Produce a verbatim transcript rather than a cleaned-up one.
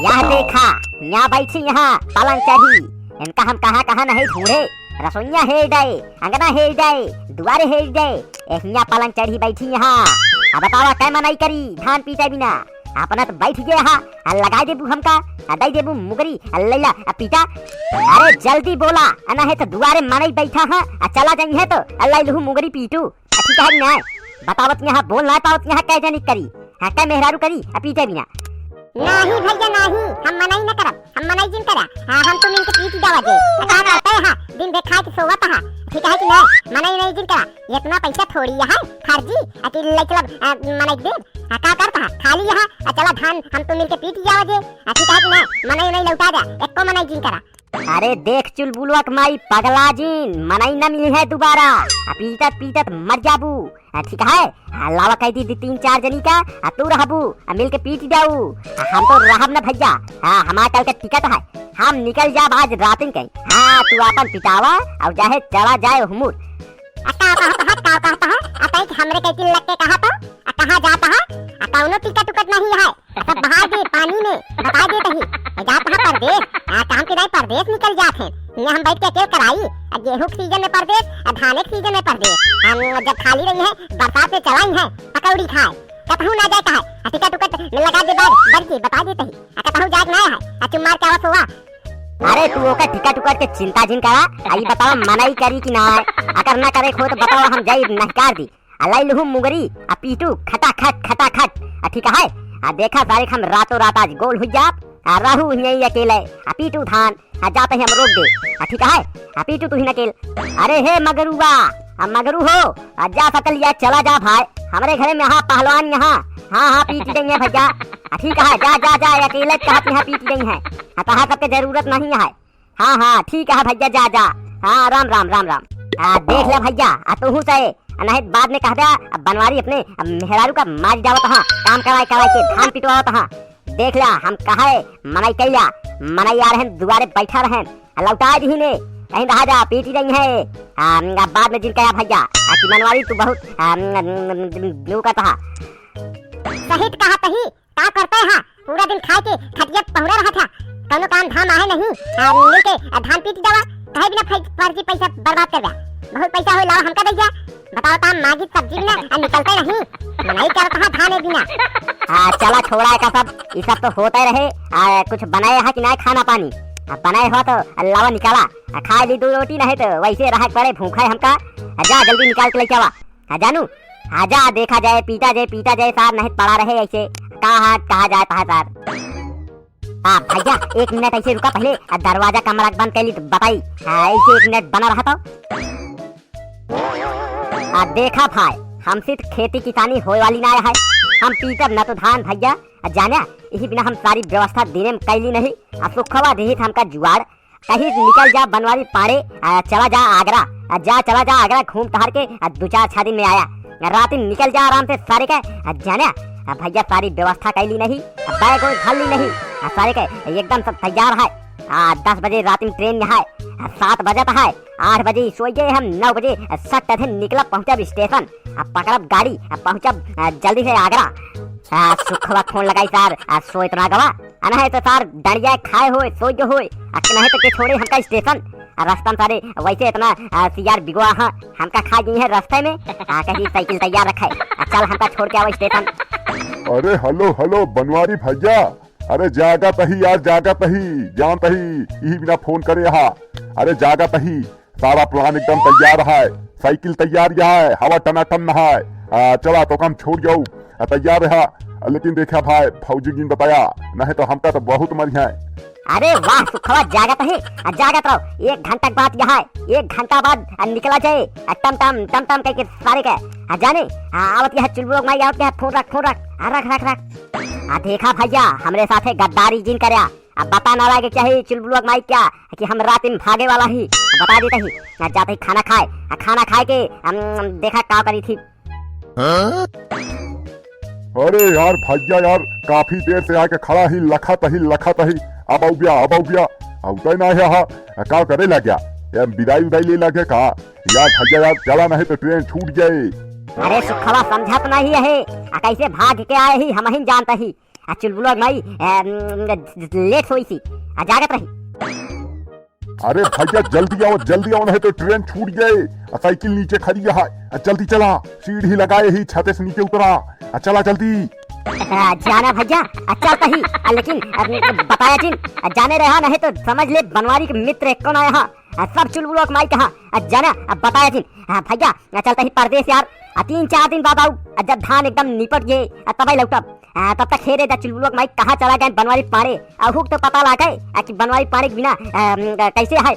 यह देखा, यहाँ बैठी यहाँ पलंग चढ़ी। इनका हम कहाँ कहाँ नहीं ढूंढे, रसोइया हेर गए, अंगना हेर गए, दुआरे हेर गए, ए हियाँ पलंग चढ़ी बैठी यहाँ। अब बतावा कै मनई करी धान पीटे बिना? अपना तो बैठ गया हा, आ लगाई देबू हमका, आ दई देबू मुगरी, आ लैला, आ पीटा। अरे जल्दी बोला, आ नहीं तो दुआरे मनई बैठा हा, आ चला जाई है तो, आ लाई लहू मुगरी पीटू। आ ठीक है ना? बतावत यहाँ बोल ना पावत यहाँ कै जनी करी, हाँ कै मेहरारू करी, आ पीटे बिना। नाही भैया नाही, हम मनई न करब, हम मनई जिन करा। हाँ, हम तो मिलके पीट जावा जे। आ का करते हैं? दिन भर खाए के सोवत है, ठीक है कि नहीं? मनई नहीं जिन करा। इतना पैसा थोड़ी है, फर्जी, अति लइकलब, आ, मनई दे। आ, का करता है? खाली है, आ, चला धान, हम तो मिलके पीट जावा जे। आ, ठीक है कि नहीं? मनई नहीं लौटा दे, एको मनई जिन करा। अरे देख चुलबुलवा के माई पगला जिन, मनई न मिली है दोबारा। आ, पीटत पीटत मर जाबू। आ, ठीक है? आ, लावा कह दी, दी तीन चार जनी का, आ, तू रहबू, आ, मिल के पीट जाऊ। आ, हम तो रहब न भैया। हाँ, हमार कल के टिकट है, हम निकल जाब आज रातिन के। हाँ, तू आपन पिटावा और चाहे चला जाए हुमुर। आ, का कहत है, का कहत है? आ, तई हमरे के तिल लग के कहत है? आ, कहाँ जात है? आ, कौनो टिकट उकट नहीं है। सब बहा दे पानी में, बता दे तही। ए, जात है परदेस, आ, काम के दाई परदेस निकल जात है। यहाँ हम बैठ के अकेल कराई, आ, गेहूं के सीजन में परदेस, आ, धाने के सीजन में परदेस। हम जब खाली रही है, बरसात में चलाई है, पकौड़ी खाए। कतहू ना जाए कहा, आ, टिकट उकट में लगा दे बार, बरके बता दे तही। आ, कतहू जाए ना है, आ, चुम्मार के आवा सोवा। अरे तू ओकर टिकट उकट के चिंता जिन करा, आ, ई बतावा मनई करी कि ना है? अगर ना करे खो तो बतावा हम जाई नहकार दी। आ लाई लहू मुगरी, आ पीटू खटाखट, खटाखट। आ ठीक है? आ देखा सारे हम रातों रात आज गोल हुई जाब, आ रहू यहीं अकेले, आ पीटू धान, आ जाते ही हम रोक दे। आ ठीक है? आ पीटू तू ही नकेल। अरे हे मगरुआ, आ मगरू हो, आ जा सकल या चला जा भाई, हमरे घरे में हाँ पहलवान यहाँ, हाँ, हाँ, पीट देंगे भैया। आ ठीक है, जा, जा, जा, अकेले कहत यहाँ पीट देंगे। आ कहा सबके जरूरत नहीं है। हाँ, हाँ, ठीक है भैया, जा, जा। हाँ, राम, राम, राम, राम। आ, देख ले भैया, आ तोहू से, आ नहीं बाद में कह दे, अब बनवारी अपने, अब मेहरारू का मार जावत हाँ, काम कराए, कराए के धान पिटवावत हाँ। देख ला, हम कहे, मनई कैला, मनई आ रहन, दुआरे बैठा रहन, आ लौटा दी ने, कहीं रहा जा, पीटी रही है। आ, अब बाद में जिन कहा भैया, आ कि मनवारी तू बहुत, आ, न, न, न, न, न्यू करता हा। सहित कहा तही, का करते हैं? पूरा दिन खाए के खटिया पहुड़ा रहा था, कौनो काम धाम आहे नहीं। आ, मिल के, आ, धान पीट जावा, कहे बिना फै-, फर्जी पैसा बर्बाद कर दिया। बहुत पैसा होई लावा हमका दे जा। बताओ ता मागी सब्जी बिना, आ, निकलते नहीं। मनई करत हा धाने बिना। आ, चला छोड़ा का सब, ये सब तो होते रहे। आ, कुछ बनाए हा कि ना खाना पानी? आ, बनाए हो तो लावा निकाला। आ, खा ली दो रोटी, नहीं तो वैसे रहा पड़े भूखा है हमका। आ, जा जल्दी निकाल के ले आवा। आ, जानू, आजा, देखा जाए, पीटा जाए, पीटा जाए, सार नहीं पड़ा रहे ऐसे। कहाँ, कहाँ जाता है सार? आ, भैया, एक मिनट ऐसे रुका, पहले, आ, दरवाजा कमरा के बंद कर ली तो बताई। हाँ, ऐसे एक मिनट बना रहा तो। आ, देखा भाई, हमसे तो खेती किसानी होए वाली ना है। हम पीटब न तो धान भैया, आ, जाने, यही बिना हम सारी व्यवस्था दिने में कैली नहीं। आ, सुखवा देहित हमका जुआड़, कहीं निकल जा बनवारी पाड़े, आ, चला जा आगरा, आ, जा चला जा आगरा घूम टहर के, आ, दो चार छह दिन में आया, आ, रात में निकल जा आराम से सारे के, आ, जाने, आ, भैया सारी व्यवस्था कैली नहीं, आ, बैग वैग भर ली नहीं, आ, सारे के एकदम सब तैयार है। आ, दस बजे रात में ट्रेन यहाँ है, आ, सात बजत है, आठ बजे सोई गए हम, नौ बजे, आ, सट थे निकलब पहुँचब स्टेशन, आ, पकड़ब गाड़ी, आ, पहुँचब, आ, जल्दी से आगरा। आ, सुखवा फोन लगाई सार, आ, सोइत ना गवा। आ नहीं तो सार डंडिया खाए होए, सोए जो होए, आ नहीं तो के छोड़े हमका स्टेशन। आ रस्ता में सारे वैसे इतना, आ, सियार बिगवा हाँ, हमका खा गई है रस्ते में। आ कही साइकिल तैयार रखे, आ चल हमका छोड़ के आवा स्टेशन। अरे हेलो, हेलो, बनवारी भैया, अरे जागत ही यार, जागत ही, जानत ही, यही बिना फोन करे हा। अरे जागत ही, सारा प्लान एकदम तैयार है, साइकिल तैयार है, हवा टनाटन है। आ, चला तो हम छोड़ जाऊ, आ, तैयार रहा। आ, लेकिन देखा भाई, फौजी जिन बताया, नहीं तो हमका तो बहुत मरिया है। अरे वाह, सुखवा जागत है, आ, जागत रहो, एक घंटा के बाद यहाँ, एक घंटा बाद, आ, निकला जाए, आ, टम टम, टम टम करके सारे के, आ, जाने, आ, आवत यहाँ चुलबुल माई, आवत यहाँ फोन रख, फोन रख, आ, रख, रख, रख। आ, देखा भैया, हमरे साथे गद्दारी जिन करया, अब बता ना लागे चाही चुलबुलवा के माई क्या कि हम रात में भागे वाला ही, बता देते ही। आ जाते ही खाना खाए, आ खाना खाए के हम देखा का करी थी। हाँ? अरे यार भैया यार, काफी देर से आके खड़ा ही, लखत ही, लखत ही, अब आऊ ब्या, अब आऊ ब्या, आऊ तो ना है हा, का करे लग गया? ये विदाई उदाई ले लगे का? यार भैया यार, चला नहीं तो ट्रेन छूट जाए। अरे सुखवा समझत नहीं है, आ कैसे भाग के आए ही, हम ही जानते ही। आ चुलबुलवा के माई, आ, लेट होइसी, आ जागत रही। अरे भैया, जल्दी आवा, जल्दी आवा, नहीं तो ट्रेन छूट जाए। आ साइकिल नीचे खड़ी है, आ जल्दी चला, सीढ़ी लगाए ही छते से नीचे उतरा, आ चला जल्दी। आ, जाना भैया, आ चलता ही, आ, लेकिन, आ, बताया जिन, आ, जाने रहा नहीं तो समझ ले बनवारी के मित्र कौन आया हा। आ, सब चुलबुलवा के माई कहाँ, आ, जाना, आ, बताया जिन। हाँ भैया, आ, चलता ही परदेस यार, आ, तीन चार दिन बाद आऊ, आ, जब धान एकदम निपट गए, आ, तबै लौटब। आ, तब तक हेरे दा चुलबुलवा के माई कहाँ चला गए बनवारी पाड़े, आ, हुक तो पता लागे, आ, कि बनवारी पाड़े के बिना, आ, कैसे है।